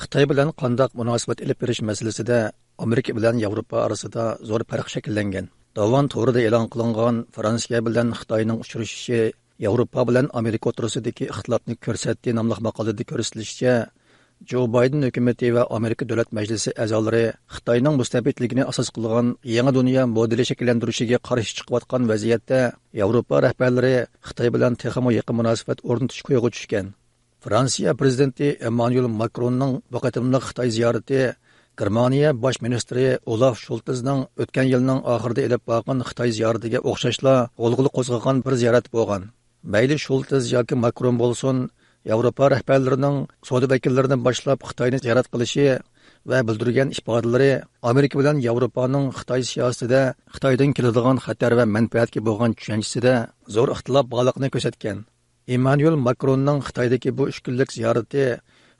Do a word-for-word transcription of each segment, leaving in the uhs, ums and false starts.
خىتاي بىلەن قانداق مۇناسىۋەت ئېلىپ بېرىش مەسىلىسىدە ئامېرىكا بىلەن ياۋروپا ئارىسىدا زور پەرق شەكىللەنگەن. داۋان تورىدا ئېلان قىلىنغان فرانسىيە بىلەن خىتاينىڭ ئۇچرىشىشى ياۋروپا بىلەن ئامېرىكا ئوتتۇرىسىدىكى ئىختىلاپنى كۆرسەتتى ناملىق ماقالىدە كۆرسىتىلىشىچە، جو بايدېن ھۆكۈمىتى ۋە ئامېرىكا دۆلەت مەجلىسى ئەزالىرى خىتاينىڭ مۇستەبىتلىكىنى ئاساس قىلغان يېڭى دۇنيا مودېلى شەكىللەندۈرۈشىگە قارشى چىقىۋاتقان ۋەزىيەتتە، ياۋروپا رەھبەرلىرى خىتاي بىلەن تېخىمۇ يېقىن مۇناسىۋەت ئورنىتىش كويىغا چۈشكەن. فرانسىيە پرېزىدېنتى ئېممانۇئېل ماكروننىڭ بۇ قېتىملىق خىتاي زىيارىتى گېرمانىيە باش مىنىستىرى ئولاف شولتىزنىڭ ئۆتكەن يىلنىڭ ئاخىرىدا ئېلىپ بارغان خىتاي زىيارىتىگە ئوخشاشلا غۇلغۇلا قوزغىغان بىر زىيارەت بولغان. مەيلى شولتىز ياكى ماكرون بولسۇن، ياۋروپا رەھبەرلىرىنىڭ سودا ۋەكىللىرىنى باشلاپ خىتاينى زىيارەت قىلىشى ۋە بىلدۈرگەن ئىپادىلىرى ئامېرىكا بىلەن ياۋروپانىڭ خىتاي سىياسىتىدە خىتايدىن كېلىدىغان خەتەر ۋە مەنپەئەتكە بولغان چۈشەنچىسىدە زور ئىختىلاپ بارلىقىنى كۆرسەتكەن. ئېممانۇئېل ماكروننىڭ خىتايدىكى بۇ ئۈچ كۈنلۈك زىيارىتى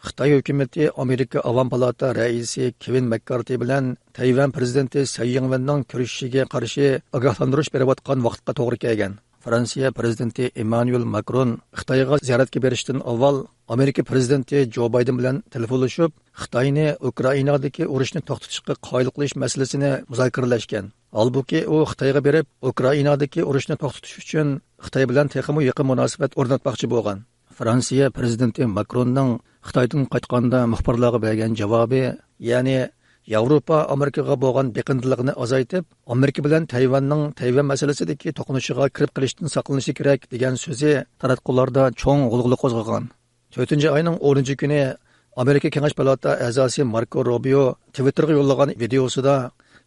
خىتاي ھۆكۈمىتى ئامېرىكا ئاۋام پالاتا رەئىسى كېۋىن مەككارتى بىلەن تەيۋەن پرېزىدېنتى سەي يىڭۋېننىڭ كۆرۈشۈشىگە قارشى ئاگاھلاندۇرۇش بېرىۋاتقان ۋاقىتقا توغرا كەلگەن. فرانسىيە پرېزىدېنتى ئېممانۇئېل ماكرون خىتايغا زىيارەتكە بېرىشتىن ئاۋۋال ئامېرىكا پرېزىدېنتى جو بايدېن بىلەن تېلېفونلىشىپ، خىتاينى ئۇكرائىنادىكى ئۇرۇشنى توختىتىشقا قايىل قىلىش مەسىلىسىنى مۇزاكىرىلەشكەن. ھالبۇكى، ئۇ خىتايغا بېرىپ، ئۇكرائىنادىكى ئۇرۇشنى توختىتىش ئۈچۈن خىتاي بىلەن تېخىمۇ يېقىن مۇناسىۋەت ئورناتماقچى بولغان. فرانسىيە پرېزىدېنتى ماكروننىڭ خىتايدىن قايتقاندا مۇخبىرلارغا بەرگەن جاۋابى، يەنى ياۋروپا ئامېرىكىغا بولغان بېقىندىلىقىنى ئازايتىپ، ئامېرىكا بىلەن تەيۋەننىڭ تەيۋەن مەسىلىسىدىكى توقۇنۇشىغا كىرىپ قېلىشتىن ساقلىنىشى كېرەك، دېگەن سۆزى تاراتقۇلاردا چوڭ غۇلغۇلا قوزغىغان. تۆتىنچى ئاينىڭ ئونىنچى كۈنى ئامېرىكا كېڭەش پالاتا ئەزاسى ماركو روبىيو تىۋىتتېرغا يوللىغان ۋىدېئوسىدا،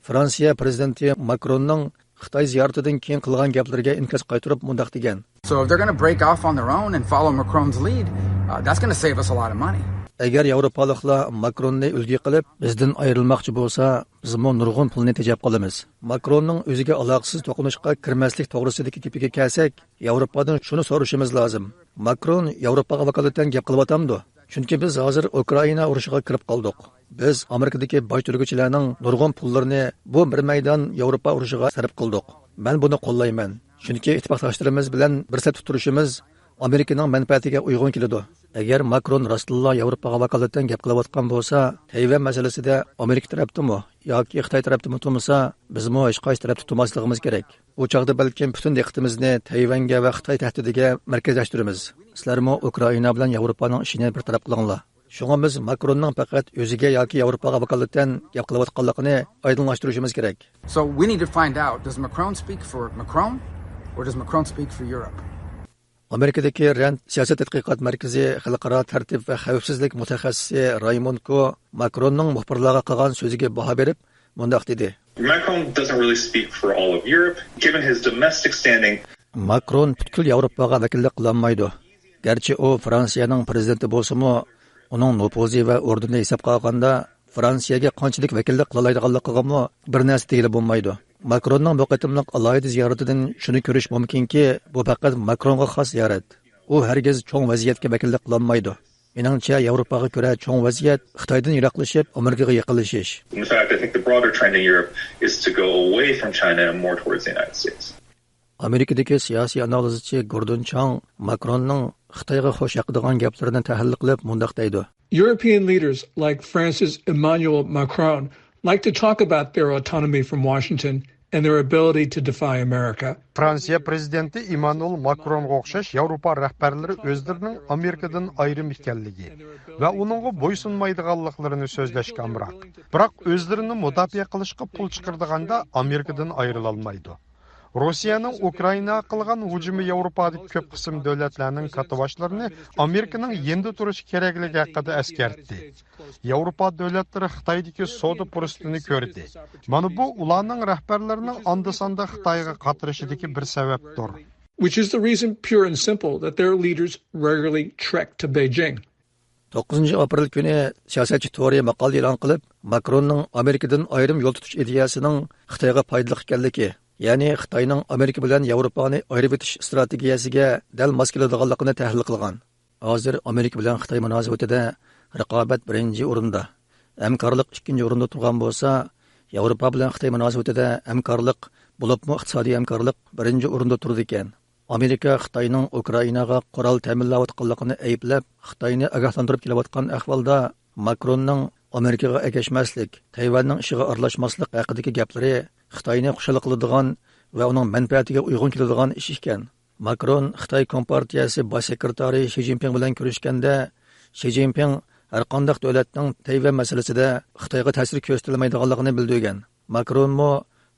فرانسىيە پرېزىدېنتى ماكروننىڭ خىتاي زىيارىتىدىن كېيىن قىلغان گەپلىرىگە ئىنكاس قايتۇرۇپ مۇنداق دېگەن. So if they're gonna break off on their own and follow Macron's lead, uh, that's gonna save us a lot of money. ئەگەر ياۋروپالىقلار ماكروننى ئۈلگە قىلىپ، بىزدىن ئايرىلماقچى بولسا، بىزمۇ نۇرغۇن پۇلنى تېجەپ قالىمىز. ماكروننىڭ ئۆزىگە ئالاقىسىز توقۇنۇشقا كىرمەسلىك توغرىسىدىكى گېپىگە كەلسەك، ياۋروپادىن شۇنى سورىشىمىز لازىم. ماكرون ياۋروپاغا ۋاكالىتەن گەپ قىلىۋاتامدۇ؟ چۈنكى بىز ھازىر ئۇكرائىنا ئۇرۇشىغا كىرىپ قالدۇق. بىز ئامېرىكىدىكى باج تۆلىگۈچىلەرنىڭ نۇرغۇن پۇللىرىنى بۇ بىر مەيدان ياۋروپا ئۇرۇشىغا سەرپ قىلدۇق. مەن بۇنى قوللايمەن. چۈنكى ئىتتىپاقداشلىرىمىز بىلەن بىر سەپتە تۇرۇشىمىز ئامېرىكىنىڭ مەنپەئەتىگە ئۇيغۇن كېلىدۇ. ئەگەر ماكرون راستتىنلا ياۋروپاغا ۋاكالىتەن گەپ قىلىۋاتقان بولسا، تەيۋەن مەسىلىسىدە ئامېرىكا تەرەپتىمۇ ياكى خىتاي تەرەپتىمۇ تۇرمىسا، بىزمۇ ھېچقايسى تەرەپتە تۇرماسلىقىمىز كېرەك. ئۇ چاغدا بەلكىم پۈتۈن دىققىتىمىزنى تەيۋەنگە ۋە خىتاي تەھدىتىگە مەركەزلەشتۈرىمىز. سىلەرمۇ ئۇكرائىنا بىلەن ياۋروپانىڭ ئىشىنى بىر تەرەپ قىلىڭلار. شۇڭا بىز ماكروننىڭ پەقەت ئۆزىگە ياكى ياۋروپاغا ۋاكالىتەن گەپ قىلىۋاتقانلىقىنى ئايدىڭلاشتۇرۇشىمىز كېرەك. So we need to find out, does Macron speak for Macron or does Macron speak for Europe? ئامېرىكىدىكى رەند سىياسەت تەتقىقات مەركىزى خەلقئارا تەرتىپ ۋە خەۋپسىزلىك مۇتەخەسسىسى رايموند كو ماكروننىڭ مۇخبىرلارغا قىلغان سۆزىگە باھا بېرىپ، مۇنداق دېدى. Macron doesn't really speak for all of Europe, given his domestic standing. ماكرون پۈتكۈل ياۋروپاغا ۋەكىللىك قىلالمايدۇ. گەرچە ئۇ فرانسىيەنىڭ پرېزىدېنتى بولسىمۇ، ئۇنىڭ نوپۇزى ۋە ئورنىنى ھېسابقا ئالغاندا، فرانسىيەگە قانچىلىك ۋەكىللىك قىلالايدىغانلىقىغىمۇ بىر نەرسە دېگىلى بولمايدۇ. ماكروننىڭ بۇ قېتىملىق ئالاھىدە زىيارىتىدىن شۇنى كۆرۈش مۇمكىنكى، بۇ پەقەت ماكرونغا خاس زىيارەت. ئۇ ھەرگىز چوڭ ۋەزىيەتكە ۋەكىللىك قىلالمايدۇ. مېنىڭچە، ياۋروپاغا كۆرە چوڭ ۋەزىيەت خىتايدىن يىراقلىشىپ، ئامېرىكىغا يېقىنلىشىش. In fact, I think the broader trend in Europe is to go away from China and more towards the United States. ئامېرىكىدىكى سىياسىي ئانالىزچى گوردون چاڭ ماكروننىڭ خىتايغا خوش ياقىدىغان گەپلىرىنى تەھلىل قىلىپ مۇنداق دەيدۇ. European leaders like France's Emmanuel Macron like to talk about their autonomy from Washington and their ability to defy America. فرانسىيە پرېزىدېنتى ئېممانۇئېل ماكرونغا ئوخشاش ياۋروپا رەھبەرلىرى ئۆزلىرىنىڭ ئامېرىكىدىن ئايرىم ئىكەنلىكى ۋە ئۇنىڭغا بويسۇنمايدىغانلىقلىرىنى سۆزلەشكە ئامراق. بىراق ئۆزلىرىنى مۇداپىئە قىلىشقا پۇل چىقىرىدىغاندا ئامېرىكىدىن ئايرىلالمايدۇ. روسىيەنىڭ ئۇكرائىناغا قىلغان ھۇجۇمى ياۋروپادىكى كۆپ قىسىم دۆلەتلەرنىڭ كاتتىباشلىرىنى ئامېرىكىنىڭ يېنىدا تۇرۇشى كېرەكلىكى ھەققىدە ئەسكەرتتى. ياۋروپا دۆلەتلىرى خىتايدىكى سودا پۇرسىتىنى كۆردى. مانا بۇ ئۇلارنىڭ رەھبەرلىرىنىڭ ئاندا-ساندا خىتايغا قاترىشىدىكى بىر سەۋەبتۇر. Which is the reason, pure and simple, that their leaders regularly trek to Beijing. توققۇزىنچى ئاپرېل كۈنى سىياسەتچى تورى ماقالە ئېلان قىلىپ، ماكروننىڭ ئامېرىكىدىن ئايرىم يول تۇتۇش ئىدىيەسىنىڭ خىتايغا پايدىلىق ئىكەنلىكى، يەنى خىتاينىڭ ئامېرىكا بىلەن ياۋروپانى ئايرىۋېتىش ئىستراتېگىيەسىگە دەل ماس كېلىدىغانلىقىنى تەھلىل قىلغان. ھازىر ئامېرىكا بىلەن خىتاي مۇناسىۋىتىدە رىقابەت بىرىنچى ئورۇندا، ھەمكارلىق ئىككىنچى ئورۇندا تۇرغان بولسا، ياۋروپا بىلەن خىتاي مۇناسىۋىتىدە ھەمكارلىق، بولۇپمۇ ئىقتىسادىي ھەمكارلىق بىرىنچى ئورۇندا تۇرىدىكەن. ئامېرىكا خىتاينىڭ ئۇكرائىناغا قورال تەمىنلەۋاتقانلىقىنى ئەيىبلەپ، خىتاينى ئاگاھلاندۇرۇپ كېلىۋاتقان ئەھۋالدا، ماكروننىڭ ئامېرىكىغا ئەگەشمەسلىك، تەيۋەننىڭ ئىشىغا ئارىلاشماسلىق ھەققىدىكى گەپلىرى خىتاينى خۇشال قىلىدىغان ۋە ئۇنىڭ مەنپەئەتىگە ئۇيغۇن كېلىدىغان ئىش ئىكەن. ماكرون خىتاي كومپارتىيەسى باش سېكرېتارى شى جىنپىڭ بىلەن كۆرۈشكەندە، شى جىنپىڭ ھەرقانداق دۆلەتنىڭ تەيۋەن مەسىلىسىدە خىتايغا تەسىر كۆرسىتەلمەيدىغانلىقىنى بىلدۈرگەن. ماكرونمۇ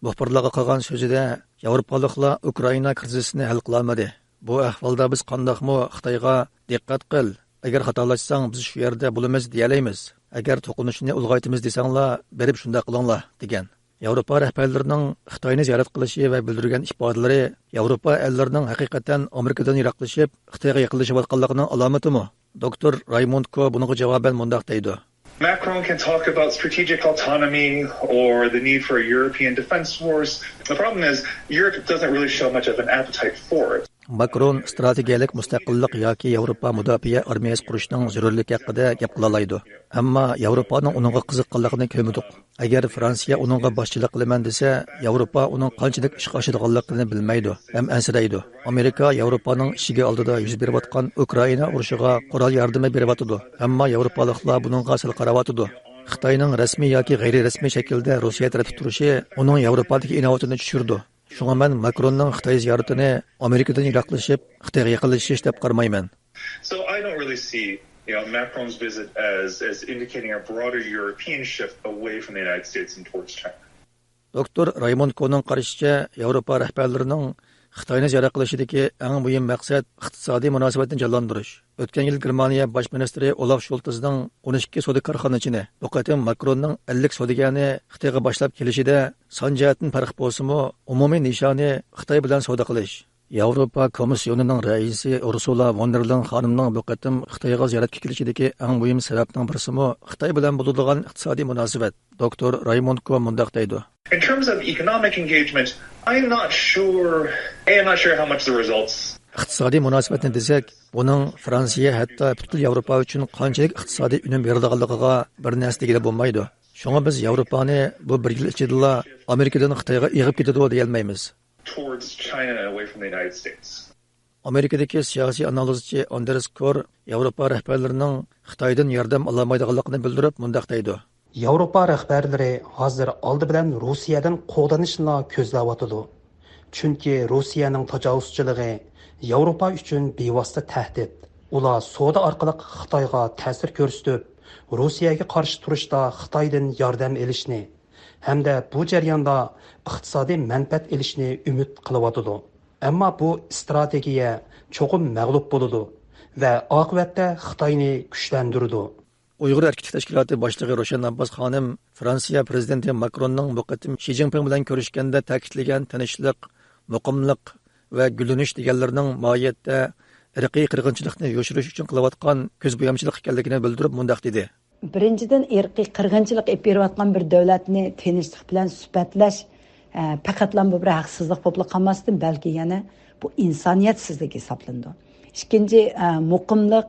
مۇخبىرلارغا قىلغان سۆزىدە، ياۋروپالىقلار ئۇكرائىنا كىرىزىسىنى ھەل قىلالمىدى. بۇ ئەھۋالدا بىز قانداقمۇ خىتايغا «دىققەت قىل، ئەگەر خاتالاشساڭ، بىز شۇ يەردە بولىمىز» دېيەلەيمىز؟ «ئەگەر توقۇنۇشنى ئۇلغايتىمىز دېسەڭلار، بېرىپ شۇنداق قىلىڭلار» دېگەن. ياۋروپا رەھبەرلىرىنىڭ خىتاينى زىيارەت قىلىشى ۋە بىلدۈرگەن ئىپادىلىرى ياۋروپا ئەللىرىنىڭ ھەقىقەتەن ئامېرىكىدىن يىراقلىشىپ، خىتايغا يېقىنلىشىۋاتقانلىقىنىڭ ئالامىتىمۇ؟ دوكتور رايموند كو بۇنىڭغا جاۋابەن مۇنداق دەيدۇ. Macron can talk about strategic autonomy or the need for a European defense force. The problem is, Europe doesn't really show much of an appetite for it. ماكرون ئىستراتېگىيەلىك مۇستەقىللىق ياكى ياۋروپا مۇداپىئە ئارمىيەسى قۇرۇشنىڭ زۆرۈرلۈكى ھەققىدە گەپ قىلالايدۇ. ئەمما ياۋروپانىڭ ئۇنىڭغا قىزىققانلىقىنى كۆرمىدۇق. ئەگەر فرانسىيە ئۇنىڭغا باشچىلىق قىلىمەن دېسە، ياۋروپا ئۇنىڭ قانچىلىك ئىشقا ئاشىدىغانلىقىنى بىلمەيدۇ ھەم ئەنسىرەيدۇ. ئامېرىكا ياۋروپانىڭ ئىشىكى ئالدىدا يۈز بېرىۋاتقان ئۇكرائىنا ئۇرۇشىغا قورال ياردىمى بېرىۋاتىدۇ، ئەمما ياۋروپالىقلار بۇنىڭغا سەل قاراۋاتىدۇ. خىتاينىڭ رەسمىي ياكى غەيرىي رەسمىي شەكىلدە روسىيە تەرەپتە تۇرۇشى ئۇنىڭ ياۋروپادىكى ئىناۋىتىنى چۈشۈرىدۇ. شۇڭا مەن ماكروننىڭ خىتاي زىيارىتىنى ئامېرىكىدىن يىراقلىشىپ، خىتايغا يېقىنلىشىش دەپ قارىمايمەن. So I don't really see, you know, Macron's visit as, as indicating a broader European shift away from the United States and towards China. دوكتور رايموند كونىڭ قارىشىچە، ياۋروپا رەھبەرلىرىنىڭ خىتاينى زىيارەت قىلىشىدىكى ئەڭ مۇھىم مەقسەت ئىقتىسادىي مۇناسىۋەتنى جانلاندۇرۇش. ئۆتكەن يىل گېرمانىيە باش مىنىستىرى ئولاف شولتىزنىڭ ئون ئىككى سودا كارخانىچىنى، بۇ قېتىم ماكروننىڭ ئەللىك سودىگەرنى خىتايغا باشلاپ كېلىشىدە سان جەھەتتىن پەرق بولسىمۇ، ئومۇمىي نىشانى خىتاي بىلەن سودا قىلىش. ياۋروپا كومىسسىيونىنىڭ رەئىسى ئۇرسۇلا فون دېر لېين خانىمنىڭ بۇ قېتىم خىتايغا زىيارەتكە كېلىشىدىكى ئەڭ مۇھىم سەۋەبنىڭ بىرسىمۇ خىتاي بىلەن بولىدىغان ئىقتىسادىي مۇناسىۋەت. دوكتور رايموند كو مۇنداق دەيدۇ. In terms of economic engagement, I'm not sure, A, I'm not sure how much the results. ئىقتىسادىي مۇناسىۋەتنى دېسەك، بۇنىڭ فرانسىيە، ھەتتا پۈتكۈل ياۋروپا ئۈچۈن قانچىلىك ئىقتىسادىي ئۈنۈم بېرىدىغانلىقىغا بىر نەرسە دېگىلى بولمايدۇ. شۇڭا بىز ياۋروپانى بۇ بىر يىل ئىچىدىلا ئامېرىكىدىن خىتايغا ئېغىپ كېتىدۇ دېيەلمەيمىز. Towards China and away from the United States. ئامېرىكىدىكى سىياسىي ئانالىزچى ئاندرېس كور ياۋروپا رەھبەرلىرىنىڭ خىتايدىن ياردەم ئالالمايدىغانلىقىنى بىلدۈرۈپ مۇنداق دەيدۇ. ياۋروپا رەھبەرلىرى ھازىر ئالدى بىلەن روسىيەدىن قوغدىنىشنىلا كۆزلەۋاتىدۇ. چۈنكى روسىيەنىڭ تاجاۋۇزچىلىقى ياۋروپا ئۈچۈن بىۋاسىتە تەھدىت. ئۇلار سودا ئارقىلىق خىتايغا تەسىر كۆرسىتىپ، روسىيەگە قارشى تۇرۇشتا خىتايدىن ياردەم ئېلىشنى ھەمدە بۇ جەرياندا ئىقتىسادىي مەنپەئەت ئېلىشنى ئۈمىد قىلىۋاتىدۇ. ئەمما بۇ ئىستراتېگىيە چوقۇم مەغلۇپ بولىدۇ ۋە ئاقىۋەتتە خىتاينى كۈچلەندۈرىدۇ. ئۇيغۇر ئەركىنلىك تەشكىلاتى باشلىقى روشەن ئابباس خانىم فرانسىيە پىرېزىدېنتى ماكروننىڭ بۇ قېتىم شى جىنپىڭ بىلەن كۆرۈشكەندە تەكىتلىگەن تىنچلىق، مۇقىملىق ۋە گۈللىنىش دېگەنلىرىنىڭ ماھىيەتتە ئىرقىي قىرغىنچىلىقنى يوشۇرۇش ئۈچۈن قىلىۋاتقان كۆز بويامچىلىق ئىكەنلىكىنى بىلدۈرۈپ مۇنداق دېدى. بىرىنچىدىن، ئىرقىي قىرغىنچىلىق ئېلىپ بېرىۋاتقان بىر دۆلەتنى تىنچلىق بىلەن سۈپەتلەش، ئە، پەقەتلا بۇ بىر ھەقسىزلىق بولۇپلا قالماستىن، بەلكى يەنە بۇ ئىنسانىيەتسىزلىك ھېسابلىنىدۇ. ئىككىنچى، ئە، مۇقىملىق،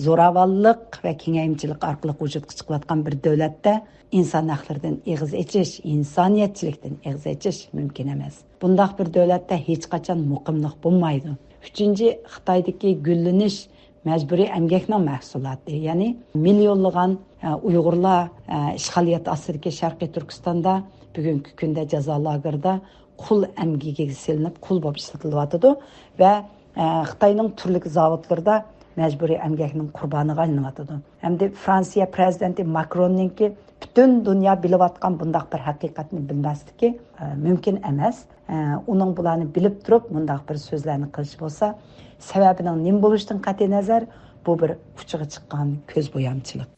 زوراۋانلىق ۋە كېڭەيمىچىلىك ئارقىلىق ۋۇجۇدقا چىقىۋاتقان بىر دۆلەتتە ئىنسان ھەقلىرىدىن ئېغىز ئېچىش، ئىنسانىيەتچىلىكتىن ئېغىز ئېچىش مۇمكىن ئەمەس. بۇنداق بىر دۆلەتتە ھېچقاچان مۇقىملىق بولمايدۇ. ئۈچىنچى، خىتايدىكى گۈللىنىش مەجبۇرىي ئەمگەكنىڭ مەھسۇلاتى، يەنى مىليونلىغان، ئە، ئۇيغۇرلار، ئە، ئىشغالىيەت ئاستىدىكى شەرقىي تۈركىستاندا بۈگۈنكى كۈندە جازا لاگېرىدا قۇل ئەمگىكىگە سېلىنىپ، قۇل بولۇپ ئىشلىتىلىۋاتىدۇ ۋە، ئە، خىتاينىڭ تۈرلۈك زاۋۇتلىرىدا مەجبۇرىي ئەمگەكنىڭ قۇربانىغا ئايلىنىۋاتىدۇ. ئەمدى فرانسىيە پىرېزىدېنتى ماكروننىڭكى پۈتۈن دۇنيا بىلىۋاتقان بۇنداق بىر ھەقىقەتنى بىلمەسلىكى، ئە، مۇمكىن ئەمەس. ئە، ئۇنىڭ بۇلارنى بىلىپ تۇرۇپ مۇنداق بىر سۆزلەرنى قىلىشى بولسا، سەۋەبىنىڭ نېمە بولۇشىدىن قەتئىينەزەر، بۇ بىر ئۇچىغا چىققان كۆز بويامچىلىق.